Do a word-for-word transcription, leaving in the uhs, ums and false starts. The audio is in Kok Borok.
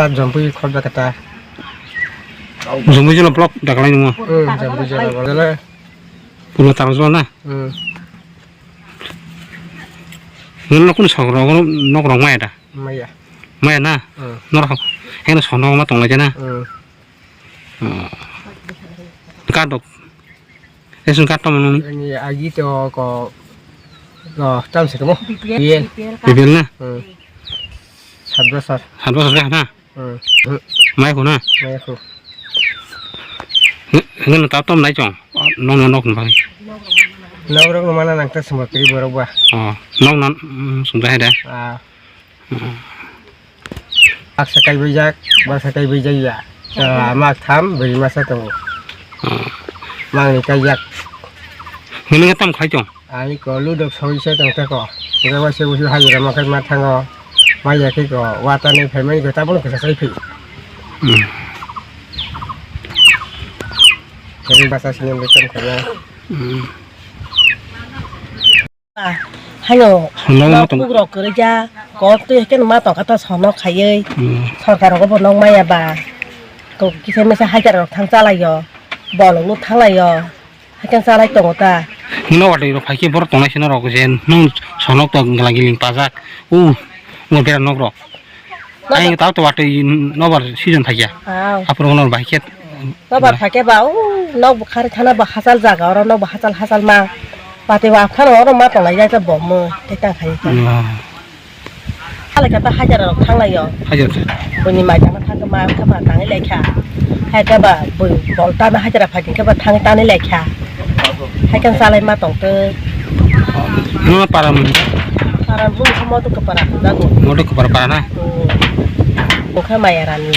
Jompui khobja kata. Jompui jila block daklai nungma. Hmm, Jompui jila block. Pulo Tarjula na? Hmm. Nung nokni sok rok, nok rok maya da? Maya. Maya na? Hmm. Norok heno sono ma tonglai na? Hmm. Hmm. Kadok. Ration card tamo nini? Ani agi to ko, ko, tam se tamo? B P L. B P L. B P L na? Hmm. Sat bosor. Sat bosor ka na? Hmm. Mai ko na? Mai ko. Nge, nge no ta tom nai chong. Nong no nok no bai. Nok rok no mana nang ta sumba kri borok ba. Oh, nok nan, mm, sumba hai da. Ah. Baksa kaibaijak, baksa kaibaijak ya. Chwla mak tham, bwrwi masa tongo. Mangni kaijak. Nini tam khai tong? Ani ko ludok soi se tong te ko. Ega waise usu hajira makai ma thango. Maya khe ko watani phaimani ko tabuk kisa sai phi. Khe basa sini beton khaya. Haino nok nok tong- pugrok kwrwija, kok twi haikhe ma tongkha ta sono khaiwi. Hmm. Sorkar rogo bo nok maya ba, kok kisa misa hajar rok thang chalaio, bolong no thanglaio, haikhe chalai tongo ta. Nok watwi rok phaikhe borok tongnai se norok je nung sonok to gila giling pajak, u, u bera nok rok. Ayang tao to watwi nobar season phaikya. Aw. Aphuru no bai khe. Nobar phaikya ba, u, nok bukhari thana ba hachal jaga oro nok ba hachal hachal ma. Pati ba phano oro ma tonglai jai ta bo mo, tei ta khai ta. Hmm. Halai kata hajar rok thanglaio. Hajar. Buni mai tangna thang ma kha ba tangwi lai kha. Hai khe ba bui bol tana hajar phaikya khe ba thangwi tani lai kha. Hai khe chalai ma tong te. Nuna param. Param bung kha moto khe para jago. Moto khe para para na. Hmm. Bung kha maya rani.